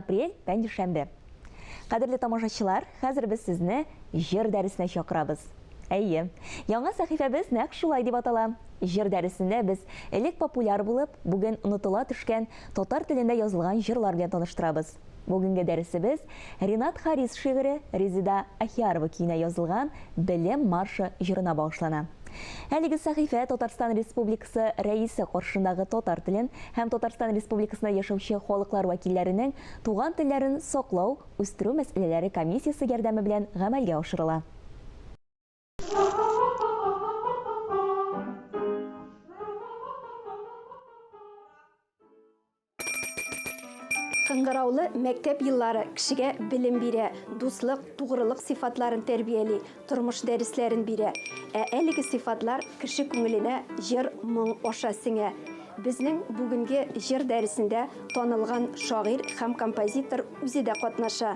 Апрель, пәнҗешәмбе. Кадерле тамашачылар, хәзер без сезне җыр дәресенә чакырабыз. Әйе, яңа сәхифәбез нәкъ шулай дип атала. Җыр дәресендә без элек популяр булып, бүген онытыла төшкән татар телендә язылган җырлар белән таныштырабыз. Бүгенге дәресебез Ренат Харис шигыре Резеда Ахиярова көенә язылган Белем маршы җырына багышлана. Әлеге сәхифә Татарстан Республикасы Рәисе каршындагы татар телен һәм Татарстан Республикасында яшәүче халыклар вәкилләренең туган телләрен саклау, үстерү мәсьәләләре комиссиясе ярдәме белән гамәлгә ашырыла. Кыңгыраулы мәктәп еллары кешегә белем бирә, дуслык, тугрылык сыйфатларын тәрбияли, тормыш дәресләрен бирә. Ә әлеге сыйфатлар кеше күңеленә җыр, моң аша сеңә. Безнең бүгенге җыр дәресендә танылган шагыйрь һәм композитор үзе дә катнаша.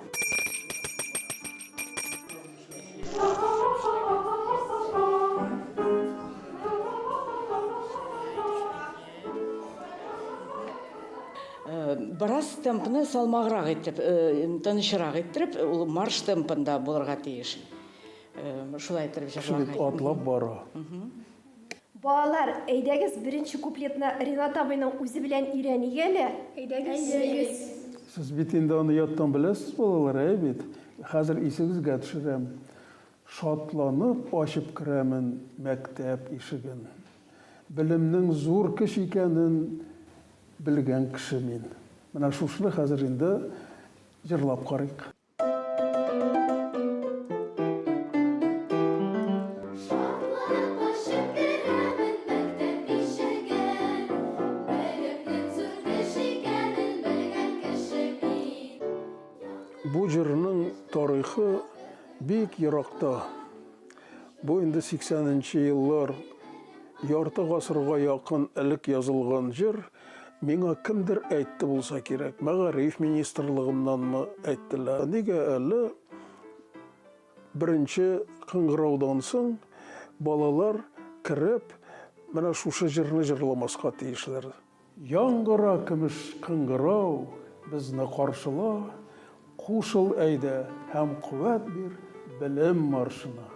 Бераз темпны салмаграк итеп, тынычрак иттереп, ул марш темпында булырга тиеш. Шулай иттереп җырларга. Кеше бит атлап бара. Балалар, әйдәгез беренче куплетны Ренат абыйның үзе белән өйрәник әле. Әйдәгез. Әйдәгез. Сез бит инде аны яттан беләсез, балалар, әйе бит? Хәзер исегезгә төшерәм. Шатланып ачып керәмен мәктәп ишеген. Белемнең зур көч икәнен белгән кеше мин. Менә шушыны хәзер инде җырлап карыйк. Шатланып ачып керәмен мәктәп ишеген. Белемнең зур көч икәнен белгән кеше мин. Бу җырның тарихы Бик еракта. Бу инде 80 нче еллар, ярты гасырга якын элек язылган җыр. Миңа кемдер әйтте булса кирәк, мәгариф министрлыгыннанмы әйттеләр. Нигә әле беренче кыңгыраудан соң балалар кереп, менә шушы җырны җырламаска тиешләр? Яңгыра көмеш кыңгырау, безне каршыла, Кушыл әйдә һәм куәт бир белем маршына.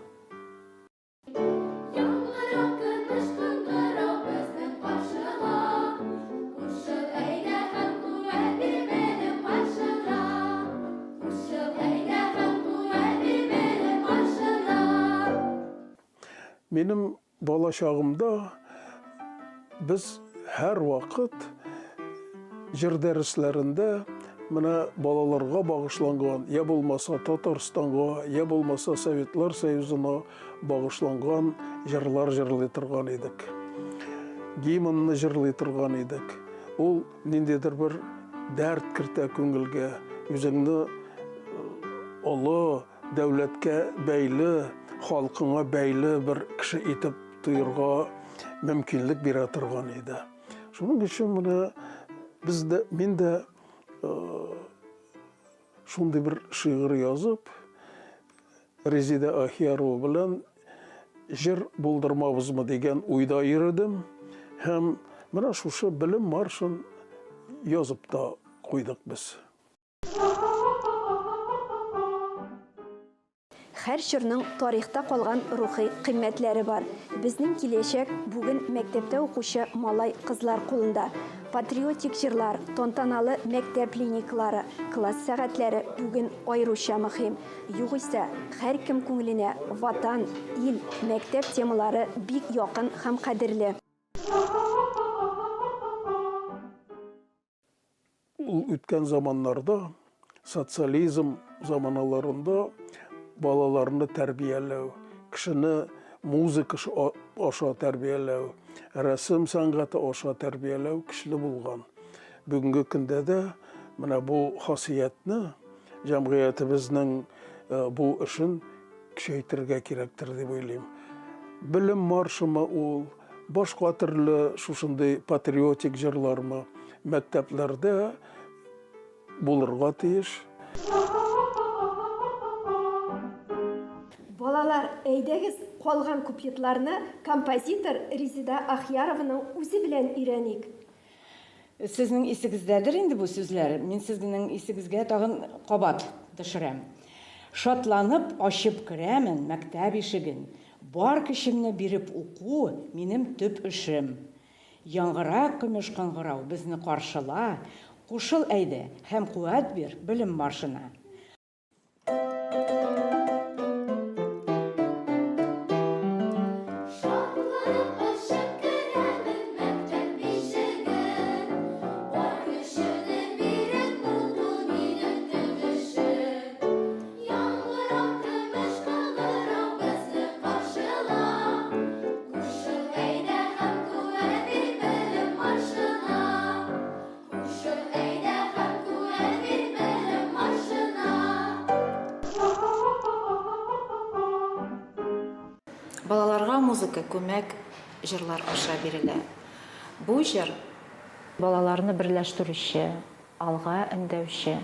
Яңгыра көмеш кыңгырау, безне каршыла, Кушыл әйдә һәм куәт бир белем маршына. Кушыл әйдә һәм куәт бир белем маршына. Минем Бала чагымда без һәрвакыт җыр дәресләрендә менә балаларга багышланган, я булмаса Татарстанга, я булмаса Советлар Союзына багышланган җырлар җырлый торган идек. Гимнны җырлый торган идек. Ул ниндидер бер дәрт кертә күңелгә, үзеңне олы Дәүләткә бәйле, халкыңа бәйле бер кеше итеп тоерга мөмкинлек бирә торган иде. Шуның өчен менә без дә, мин дә шундый бер шигырь язып, Резидә Ахиярова белән җыр булдырмабызмы дигән уйда йөредем һәм менә шушы белем маршын язып та куйдык без. Һәр чорның тарихта калган рухи кыйммәтләре бар. Безнең киләчәк бүген мәктәптә укучы малай-кызлар кулында. Патриотик җырлар, тантаналы мәктәп линейкалары, класс сәгатьләре бүген аеруча мөһим. Югыйсә, һәркем күңеленә Ватан, ил, мәктәп темалары бик якын һәм кадерле. Ул үткән заманнарда, социализм заманаларында балаларны тәрбияләү, кешене музыка аша тәрбияләү, рәсем сәнгате аша тәрбияләү көчле булган. Бүгенге көндә дә менә бу хасиятне җәмгыятебезнең э, бу эшен көчәйтергә кирәктер дип уйлыйм. Белем маршымы ул, Башка төрле шушындый патриотик җырлармы мәктәпләрдә булырга тиеш. Балалар, әйдәгез, калган куплетларны композитор Резеда Ахьярованың үзе белән өйрәник. Сезнең исегездәдер инде бу сүзләр, мин сезнең исегезгә тагын кабат төшерәм. Шатланып ачып керәмен мәктәп ишеген, бар көчемне биреп уку, минем төп эшем. Яңгыра көмеш кыңгырау, безне каршыла, кушыл әйдә һәм куәт бир белем маршына. Шатланып ачып керәмен мәктәп ишеген, Бар көчемне биреп уку минем төп эшем. Яңгырау көмеш кыңгырау безне каршыла, Кушыл әйдә һәм куәт бир белем маршына. Кушыл әйдә һәм куәт бир белем маршына. Балаларга музыка күмәк җырлар аша бирелә. Бу җыр. Балаларны берләштерүче, алга өндәүче,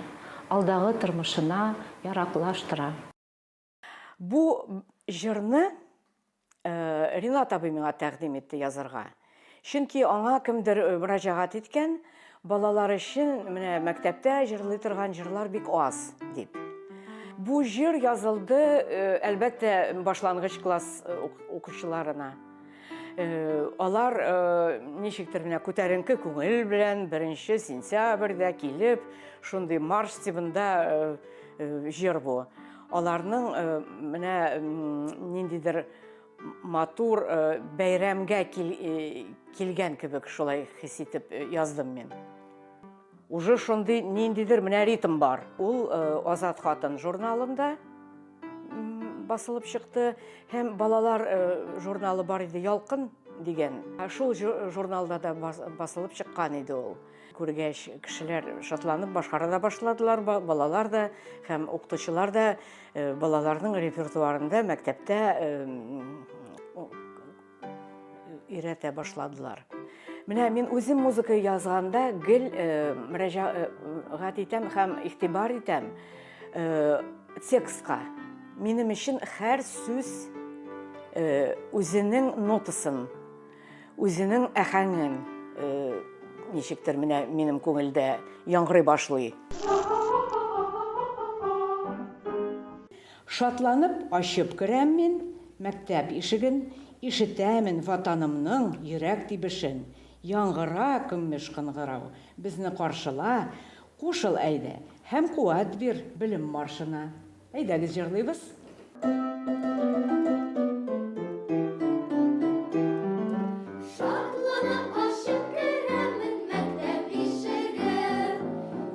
алдагы тормышына яраклаштыра. Бу җырны Ринат абый миңа тәкъдим итте язарга. Чөнки аңа кемдер мөрәҗәгать иткән, балалар өчен менә мәктәптә җырлый торган җырлар бик аз, дип. Бу җыр язылды, әлбәттә, башлангыч класс укучыларына. Алар ничектер менә күтәренке күңел белән 1 сентябрьдә килеп, шундый марш тибында җыр бу. Аларның менә ниндидер матур бәйрәмгә килгән кебек шулай хис итеп яздым мин. Уже шундый ниндидер менә ритм бар. Ул Азат хатын журналында басылып чыкты һәм балалар журналы бар иде Ялкын дигән. Шул журналда да басылып чыккан иде ул. Күргәч, кешеләр шатланып башкара да башладылар, балалар да һәм укытучылар да э, балаларның репертуарында мәктәптә э, өйрәтә башладылар. Менә мин үзем музыка язганда гел э, мөрәҗәгать итәм һәм игътибар итәм текстка. Минем өчен һәр сүз үзенең нотасын Үзенең әхәңен ничектер менә минем күңелдә яңгырый башлый. Шатланып ачып керәм мин мәктәп ишеген, Ишетәмен Ватанымның йөрәк тибешен. Яңгыра, көмеш кыңгырау, безне каршыла, Кушыл әйдә һәм куәт бир белем маршына. Әйдәгез җырлыйбыз. Шатланып ачып керәмен мәктәп ишеген,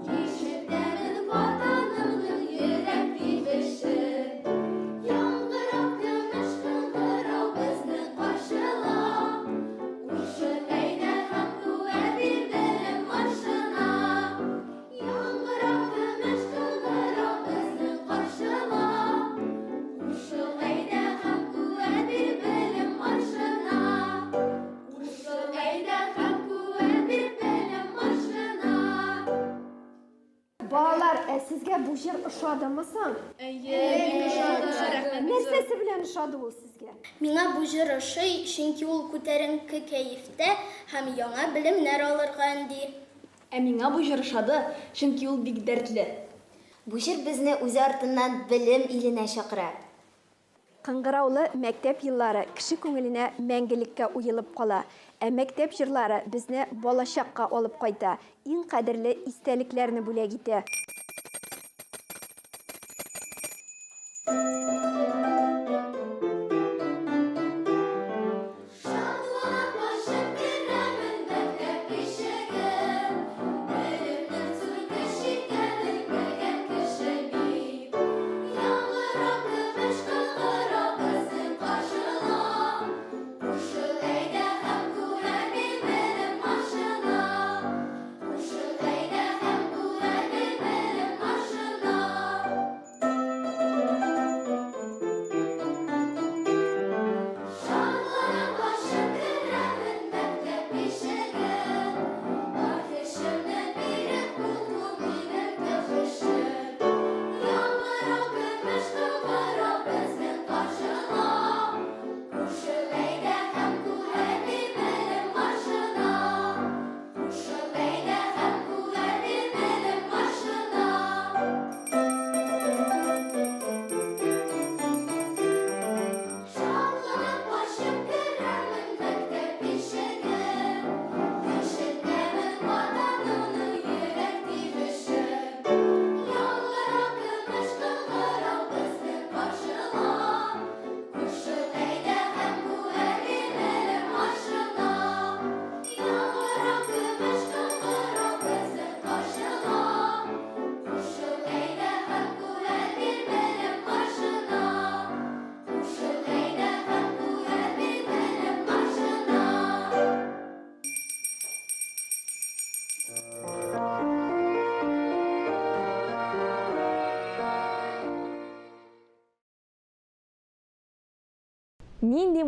Ишетәмен Ватанымның йөрәк тибешен. Яңгырап көмеш кыңгырау безне каршыла, Кушып әйдә һәм куәт бир белем маршына. Яңгырап көмеш кыңгырау безне каршыла. Кушыл әйдә һәм куәт бир белем маршына. Кушыл әйдә һәм куәт бир белем маршына. Балалар, ә сезгә бу җыр ошадымы соң? Әйе, бик ошады. Рәхмәт. Нәрсәсе белән ошады ул сезгә? Миңа бу җыр ошый, чөнки ул күтәренке кәефтә һәм яңа белемнәр алырга өнди. Ә миңа бу җыр ошады, чөнки ул бик дәртле. Бу җыр безне үзе артыннан белем иленә чакыра. Кыңгыраулы мәктәп еллары кеше күңеленә мәңгелеккә уелып кала. Ә мәктәп җырлары безне балачакка алып кайта, иң кадерле истәлекләрне бүләк итә. Шатланып ачып керәмен мәктәп ишеген, Белемнең зур көч икәнен белгән кеше мин. Яңгырап көмеш кыңгырау безне каршыла, Кушыл әйдә һәм күрә бир белем маршына. Кушыл әйдә һәм күрә бир белем маршына. Нинди.